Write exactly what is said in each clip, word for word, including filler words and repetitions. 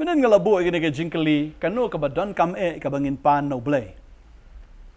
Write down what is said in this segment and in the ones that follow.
Mynhynnin nga la buh ïa kane ka jingkylli, kano kaba donkam eh kaba ngin pan na U Blei.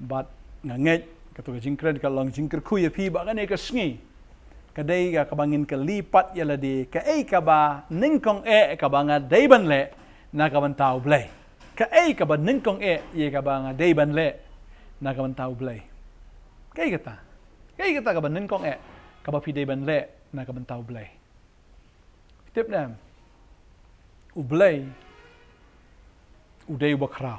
Bad nga ngeit, kato ka jingkren ka long jingkyrkhu ïa phi ba kane ka sngi ka dei ka kaba ngin kylli pat ïa lade, kaei kaba nyngkong eh kaba nga dei ban leh na ka bynta U Blei. Kaei kaba nyngkong eh ïa kaba nga dei ban leh na ka bynta U Blei. Kaei kata? Kaei kata kaba nyngkong eh kaba phi dei ban leh na ka bynta U Blei? Tip ne em, U Blei u dei uba khraw.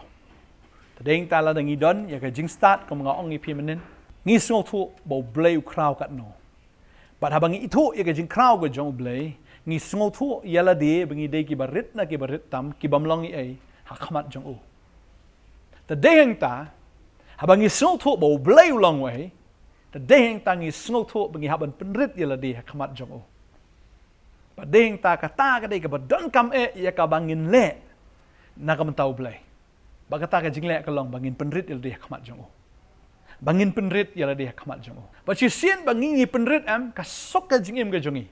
Te dei hangta lada ngi don ïa ka jingstad kum nga ong ïa phi mynhynnin, ngi sngewthuh ba U Blei u khraw katno. Bad haba ngi ithuh ïa ka jingkhraw ka jong U Blei, ngi sngewthuh ïa lade ba ngi dei kiba rit na kiba rit tam, kibym long ei ei ha khmat jong u. Te dei hangta, haba ngi sngewthuh ba U Blei u long uei, te dei hangta ngi sngewthuh ba ngi hap ban pynrit ïa lade ha khmat jong u. Bad dei hangta kata ka dei kaba donkam eh ïa kaba ngin leh na ka bynta U Blei. Bad kata ka jingleh ka long ba ngin pynrit ïa lade ha khmat jong u. Ba ngin pynrit ïa lade ha khmat jong u. Bad shisien ba ngi, ngi pynrit em, ka suk ka jingim ka jong ngi.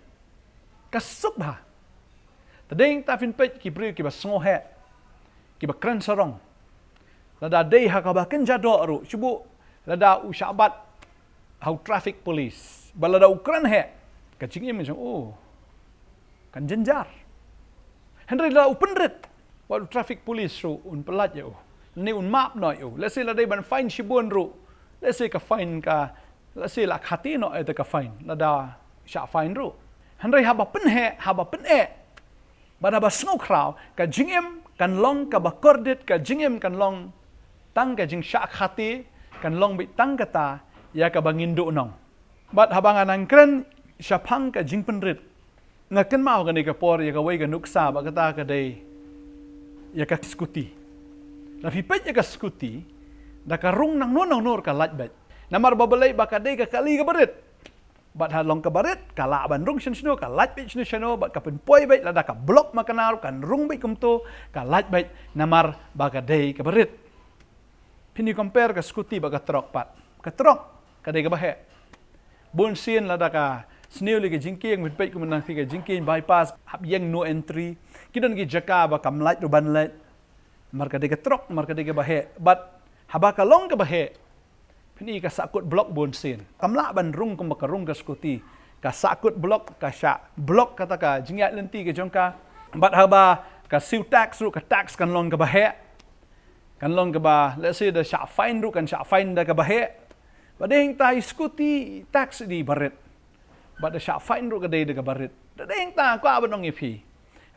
Ka suk bha. Te dei hangta phin peit ki briew kiba sngewheh, kiba kren sarong. Lada dei ha kaba kynja doh ruh, shu buh lada u shah bat ha u traffic police, bad lada u kren heh, ka jingim ka jong u kan jynjar. Hynrei lada u pynrit, wat u traffic police ruh un pyllait ïa u, ne un map noh ïa u. Lehse lada dei ban fine shibun ruh, lehse ka fine ka, lehse la khati noh ïa ka fine lada shah fine ruh. Hynrei haba pynheh, haba pyneh, bad haba sngewkhraw, ka jingim kan long kaba kordit, ka jingim kan long tang ka jingshah khati, kan long beit tang kata ïa kaba ngin duhnong. Bad haba nga nang kren shaphang ka jingpynrit, nga kynmaw kane ka por ïa kawei ka nuksa, bad kata ka dei ïa ka skuti. Lada phi peit ïa ka skuti, da ka rung nangno nangno ka lait beit. Namar ba balei? Ba ka dei ka kali kaba rit. Bad ha long kaba rit, ka lah ban rung shano shano, ka lait beit shano shano, bad ka pynpoi beit, lada ka block ma ka nar, kan rung beit kumto, ka lait beit, namar ba ka dei kaba rit. Phin ïa compare ka skuti bad ka trok pat. Ka trok ka dei kaba heh. Bun sien lada ka sniew lei ka jingkieng, phin peit kumno nangta ka jingkieng bypass, hap ïeng no entry. Ki don ki jaka ba kam lait ruh ban lait. Namar ka dei ka trok, namar ka dei kaba heh. Bad haba ka long kaba heh, phin ïohi ka sahkut block bun sien. Kam lah ban rung kumba ka rung ka skuti. Ka sahkut block, ka shah block kata ka jingïaid lynti ka jong ka. Bad haba ka siew tax ruh, ka tax kan long kaba heh. Kan long kaba, lehse da shah fine ruh, kan shah fine da kaba heh. Bad dei hangta i skuti, i tax i dei ba rit. Bad da shah fine ruh ka dei da kaba rit. Te dei hangta nga kwah ban ong ïa phi,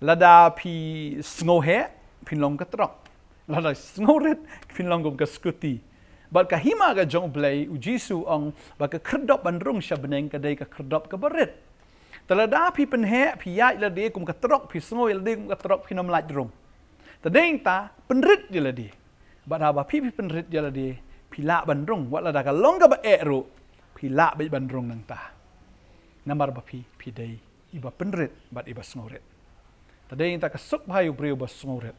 lada phi sngewheh, phin long ka trok. Lada sngewrit, phin long kum ka skuti. Bad ka hima ka jong U Blei, U Jisu u ong ba ka khyrdop ban rung sha bneng ka dei ka khyrdop kaba rit. Te lada phi pynheh, phi ïaid lade kum ka trok, phi sngew ïa lade kum ka trok, phin ym lah rung. Te dei hangta, pynrit ïa lade. Bad haba phi, phi pynrit ïa lade, phi lah ban rung. Wat lada ka long kaba eh ruh, phi lah beit ban rung nangta. Namar ba phi, phi dei iba pynrit bad iba sngewrit. Te dei hangta ka suk bha ïa u briew uba sngewrit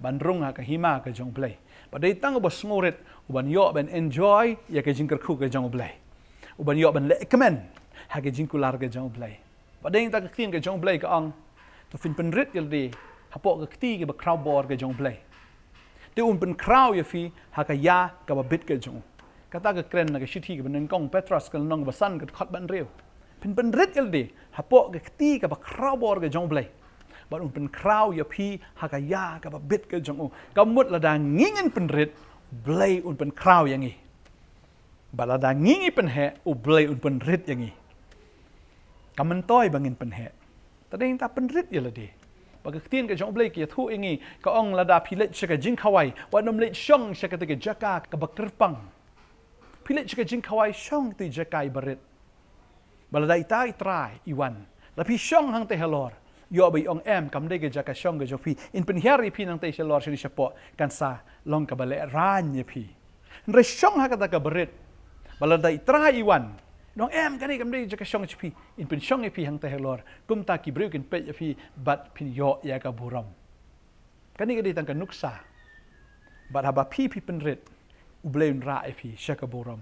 ban rung ha ka hima ka jong U Blei. Bad dei tang uba sngewrit uban ïoh ban enjoy ïa ka jingkyrkhu ka jong U Blei, uban ïoh ban lehkmen ha ka jingkular ka jong U Blei. Bad dei hangta ka ktien ka jong U Blei ka ong, to phin pynrit ïa lade hapoh ka kti kaba khraw bor ka jong U Blei. Te un pynkhraw ïa phi ha ka ïa kaba bit ka jong u. Kata ka kren na ka shithi kaba nyngkong Petros ka lynnong ba san ka dkhot ba hynriew. Phin pynrit ïa lade hapoh ka kti kaba khraw bor ka jong U Blei. Bad un pynkhraw ïa phi ha ka ïa kaba bit ka jong u. Ka mut lada ngi ngin pynrit, U Blei un pynkhraw ïa ngi. Bad lada ngi ngi pynheh, U Blei un pynrit ïa ngi. Kam myntoi ba ngin pynheh. Te dei hangta pynrit ïa lade. Ba ka ktien ka jong U Blei ka ïathuh ïa ngi, ka ong lada phi leit sha ka jingkhawai, wat nym leit shong sha kata ka jaka kaba kyrpang. Phi leit sha ka jingkhawai, shong kata ka jaka iba rit. Ba lada ita i trai i wan, lada phi shong hangta halor, ïoh ba i ong em, kam dei ka jaka shong ka jong phi. In pynhiar ïa phi nangta shalor shane shapoh, kan sa long kaba lehraiñ ïa phi. Hynrei shong ha kata kaba rit. Ba lada i trai i wan, i ong em, kane kam dei jaka shong jong phi. In pynshong ïa phi hangta halor. Kumta ki briew kin peit ïa phi bad phin ïoh ïa ka burom. Kane ka dei tang ka nuksa. Bad haba phi, phi pynrit, U Blei un rah ïa phi sha ka burom.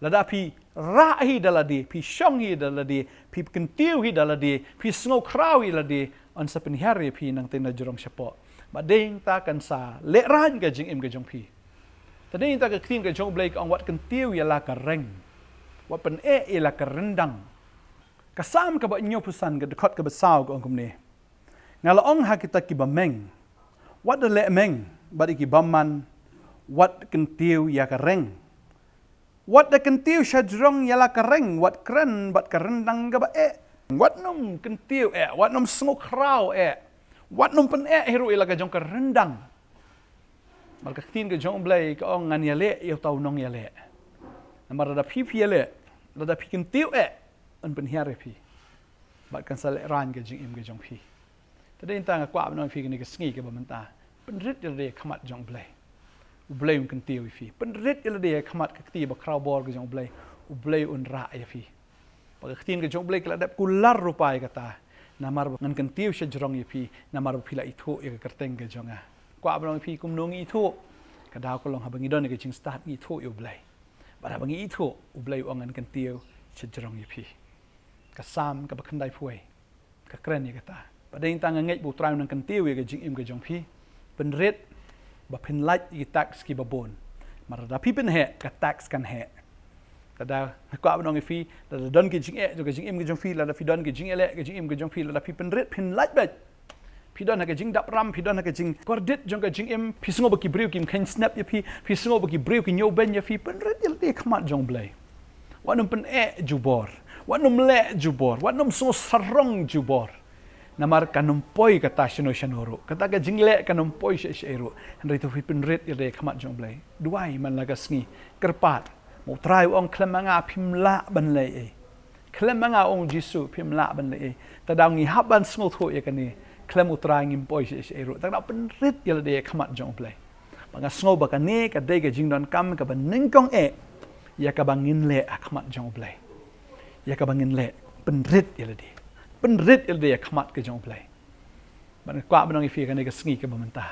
Lada phi rah hi da lade, phi shong hi da lade, phi kyntiew hi da lade, phi sngewkhraw hi lade, yn sa pynhiar ïa phi nangta na jrong shapoh. Bad dei nangta kan sa lehraiñ ka jingim ka jong phi. Te dei nangta ka ktien ka jong U Blei ka ong, wat kyntiew ïa la ka reng, wat pyneh ïa la ka ryndang. Ka Salm kaba hynñiewphew san, ka dkhot kaba saw, ka ong kumne: Nga la ong ha kita kiba meng, wat da leh meng, bad ïa ki bymman, wat kyntiew ïa ka reng. Wat da kyntiew shajrong ïa la ka reng, wat kren bad ka ryndang kaba eh. Wat nym kyntiew eh, wat nym sngewkhraw eh, wat nym pyneh hi ruh ïa la ka jong ka ryndang. Namar ka ktien ka jong U Blei ka ong, ngan ïaleh ïa uta u nongïaleh. Namar lada phi phi ïaleh, lada phi kyntiew eh, yn pynhiar ïa phi. Bad kan sa lehraiñ ka jingim ka jong phi. Te dei nangta nga kwah ban ong ïa phi kane ka sngi kaba mynta, pynrit ïa lade ha khmat jong U Blei. U Blei un kyntiew ïa phi. Pynrit ïa lade ha khmat ka kti bakhraw bor ka jong U Blei. U Blei un rah ïa phi. Bad ka ktien ka jong U Blei ka la dep kular ruh pat ïa kata: Namar ba ngan kyntiew shajrong ïa phi, namar ba phi la ithuh ïa ka kyrteng ka jong nga. Kwah ban ong ïa phi kumno ngi ithuh? Ka daw ka long haba ngi don ïa ka jingstad ngi ithuh ïa U Blei. Bad haba ngi ithuh, U Blei u ong, ngan kyntiew shajrong ïa phi. Ka Salm kaba khyndaiphew wei, ka kren ïa kata. Bad dei nangta nga ngeit ba U Trai un nang kyntiew ïa ka jingim ka jong phi. Pynrit ba phin lait ïa ki tax kiba bun. Namar lada phi pynheh, ka tax kan heh. Te da nga kwah ban ong ïa phi, lada don ki jingeh jong ka jingim ka jong phi, lada phi don ki jingeh leh ka jingim ka jong phi, lada phi pynrit, phin lait beit. Phi don ha ka jingdap ram, phi don ha ka jingkordit jong ka jingim, phi sngew ba ki briew kim kheiñ snep ïa phi, phi sngew ba ki briew ki ñiewbeiñ ïa phi, pynrit ïa lade ha khmat jong U Blei. Wat nym pyneh jubor, wat nym leh jubor, wat nym sngew sarong jubor. Namar kan nym poi kata shano shano ruh, kata ka jingleh kan nym poi shaei shaei ruh. Hynrei to phi pynrit ïa lade ha khmat jong U Blei. Duwai man la ka sngi, kyrpad. Ma U Trai u ong, khlem ma nga phim lah ban leh ei. Khlem ma nga, ong U Jisu, phim lah ban leh ei. Te da ngi hap ban sngewthuh ïa kane, khlem U Trai ngim poi shaei shaei ruh. Te da pynrit ïa lade ha khmat jong U Blei. Ba nga sngew ba kane ka dei ka jingdonkam kaba nyngkong eh ïa kaba ngin leh ha khmat jong U Blei. Ïa kaba ngin leh, pynrit ïa lade. Pynrit ïa lade ha khmat ka jong U Blei. Bad nga kwah ban ong ïa phi kane ka sngi kaba mynta,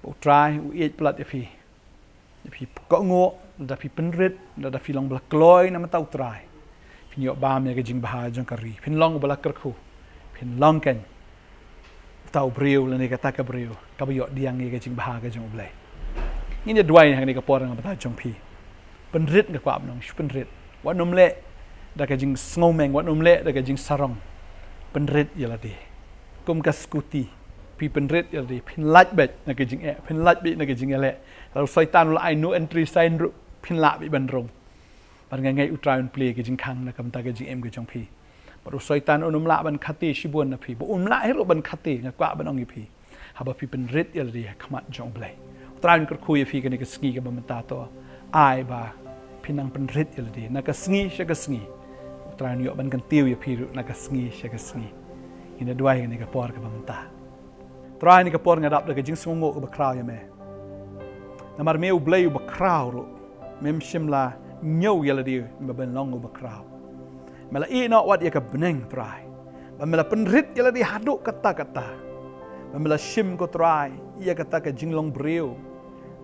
ba U Trai u ïeit palat ïa phi. Lada phi kohnguh, lada phi pynrit, lada phi long ba la kloi na ka bynta U Trai, phin ïoh bam ïa ka jingbha jong ka ri. Phin long ba la kyrkhu. Phin long kein uta u briew lane kata ka briew kaba ïoh pdiang ïa ka jingbha ka jong U Blei. Ngin ïa duwai ha kane ka por na ka bynta jong phi. Pynrit, nga kwah ban ong, shu pynrit. Wat nym leh da ka jingsngewmeng, wat nym leh da ka jingsarong. Pynrit ïa lade. Kum ka skuti, phi pynrit ïa lade, phin lait beit na ka jingeh, phin lait beit na ka jingeh leh. Lada u Soitan u la ai no entry sign ruh, phin lah beit ban rung. Bad nga ngeit U Trai un plie ka jingkhang na ka bynta ka jingim ka jong phi. Bad u Soitan un ym lah ban khate shibun na phi, bad un ym lah hi ruh ban khate, nga kwah ban ong ïa phi. Haba phi pynrit ïa lade ha khmat jong U Blei, U Trai un kyrkhu ïa phi kane ka sngi kaba mynta. To ai ba phin nang pynrit ïa lade na ka sngi sha ka sngi. U Trai un ïoh ban kyntiew ïa phi ruh na ka sngi sha ka sngi. Ngin ïa duwai kane ka por kaba mynta. Trai, ha kane ka por nga dap da ka jingsngewnguh kaba khraw ïa me. Namar me U Blei uba khraw ruh, mem shym la ñiew ïa lade, me ban long uba khraw. Me la ïehnoh wat ïa ka bneng, Trai, ba me la pynrit ïa lade haduh katta katta. Ba me la shim, ko Trai, ïa kata ka jinglong briew.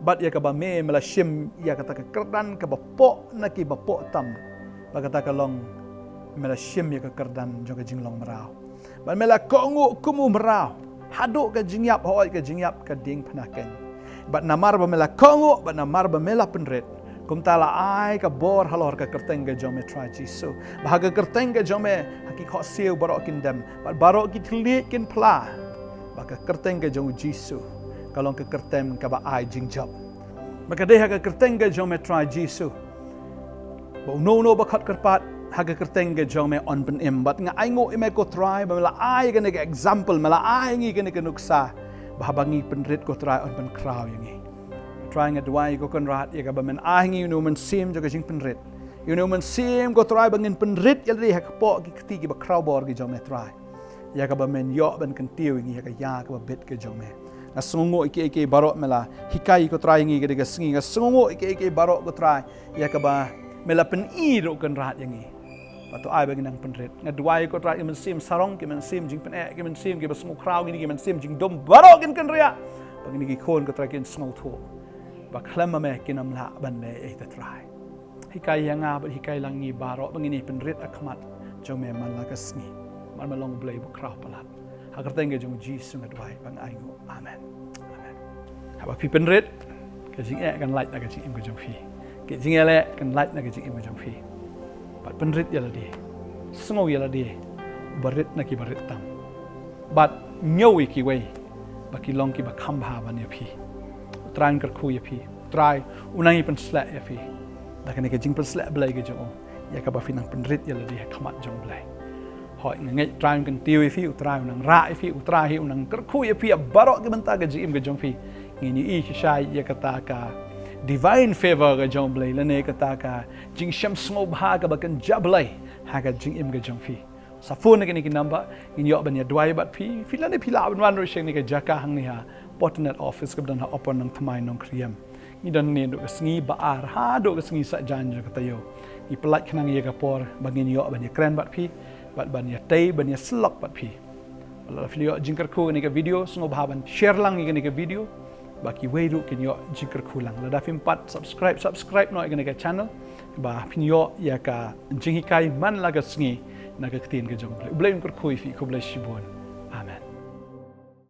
Bad ïa kaba me, me la shim ïa kata ka kyrdan kaba poh na kiba poh tam. Ba kata ka long, me la shim ïa ka kyrdan jong ka jinglong mraw. Bad me la kohnguh kum u mraw haduh ka jingïap, hooid, ka jingïap ka diengphna keiñ. Bad namar ba me la kohnguh, bad namar ba me la pynrit, kumta la ai ka bor halor ka kyrteng ka jong me, Trai Jisu. Ba ha ka kyrteng ka jong me, ha ki khohsiew baroh kin dem, bad baroh ki thylliej kin phla. Ba ka kyrteng ka jong U Jisu ka long ka kyrteng kaba ai jingjop. Ba ka dei ha ka kyrteng ka jong me, Trai Jisu, ba uno uno ba khot kyrpad ha ka kyrteng ka jong me yn pynim. Bad nga ainguh ïa me, ko Trai, ba me la ai kane ka example, me la ai ngi kane ka nuksa, ba haba ngi pynrit, ko Trai, yn pynkhraw ïa ngi. Trai, nga duwai, ko Kynrad, ïa kaba men ai ngi une u mynsiem jong ka jingpynrit, ïa une u mynsiem, ko Trai, ba ngin pynrit ïa lade ha ka kpoh ki kti kiba khraw bor ki jong me, Trai. Ïa kaba men ïoh ban kyntiew ïa ngi ha ka ïa kaba bit ka jong me. Nga sngewnguh ïa kiei kiei baroh me la hikai, ko Trai, ïa ngi ha kane ka sngi. Nga sngewnguh ïa kiei kiei baroh, ko Trai, ïa kaba me la pyni ruh, Kynrad, ïa ngi. Bad to ai ba ngin nang pynrit. Nga duwai, ko Trai, ki mynsiem sarong, ki mynsiem jingpyneh, ki mynsiem kiba sngewkhraw, kine ki mynsiem jingdum baroh kin kynriah. Ba kine ki khun, ko Trai, kin sngewthuh ba khlem ma me kin ym lah ban leh ei te, Trai. Hikai ïa nga bad hikai lang ngi baroh ba ngin ïa pynrit ha khmat jong me man la ka sngi. Namar me long U Blei ba khraw palat. Ha ka kyrteng ka jong U Jisu nga duwai bad nga ainguh. Amen. Amen. Haba phi pynrit, ka jingeh kan lait na ka jingim ka jong phi. Ka jingeh leh kan lait na ka jingim ka jong phi. Bad pynrit ïa lade. Sngew ïa lade. Ba rit na ki ba rit tam. Bad ñiew ïa kiwei ba ki long ki ba kham bha ban ïa phi. U Trai un kyrkhu ïa phi. U Trai un nang ïa pynsleh ïa phi. Da kane ka jingpynsleh Blei ka jong u, ïa kaba phi nang pynrit ïa lade ha khmat jong U Blei. Hooid, nga ngeit U Trai un kyntiew ïa phi, U Trai un nang rah ïa phi, U Trai hi un nang kyrkhu ïa phi ha baroh ki bynta ka jingim ka jong phi. Ngin ïohi shisha ïa kata ka divine favor ka jong U Blei lane kata ka jingshem sngewbha kaba kynja Blei ha ka jingim ka jong phi. Sa phone na kane ka number, ngin ïoh ban ïa duwai bad phi. Phi lane phi lah ban wan ruh sha kane ka jaka hangne ha Porternet office kaba don ha Upper Nongthymmai, Nongkriem. Ngi don hangne naduh ka sngi ba ar haduh ka sngi saitjaiñ jong ka taïew. Ngi pyllait khnang ïa ka por ba ngin ïoh ban ïa kren bad phi, bad ban ïa tei, ban ïa syllok bad phi. Lada phi la ïoh jingkyrkhu kane ka video, sngewbha ban share lang ïa kane ka video ba kiwei ruh kin ïoh jingkyrkhu lang. Lada phim pat subscribe, subscribe noh ïa kane ka channel ba phin ïoh ïa ka jinghikai man la ka sngi na ka ktien ka jong U Blei. U Blei un kyrkhu ïa phi, khublei shibun. Amen.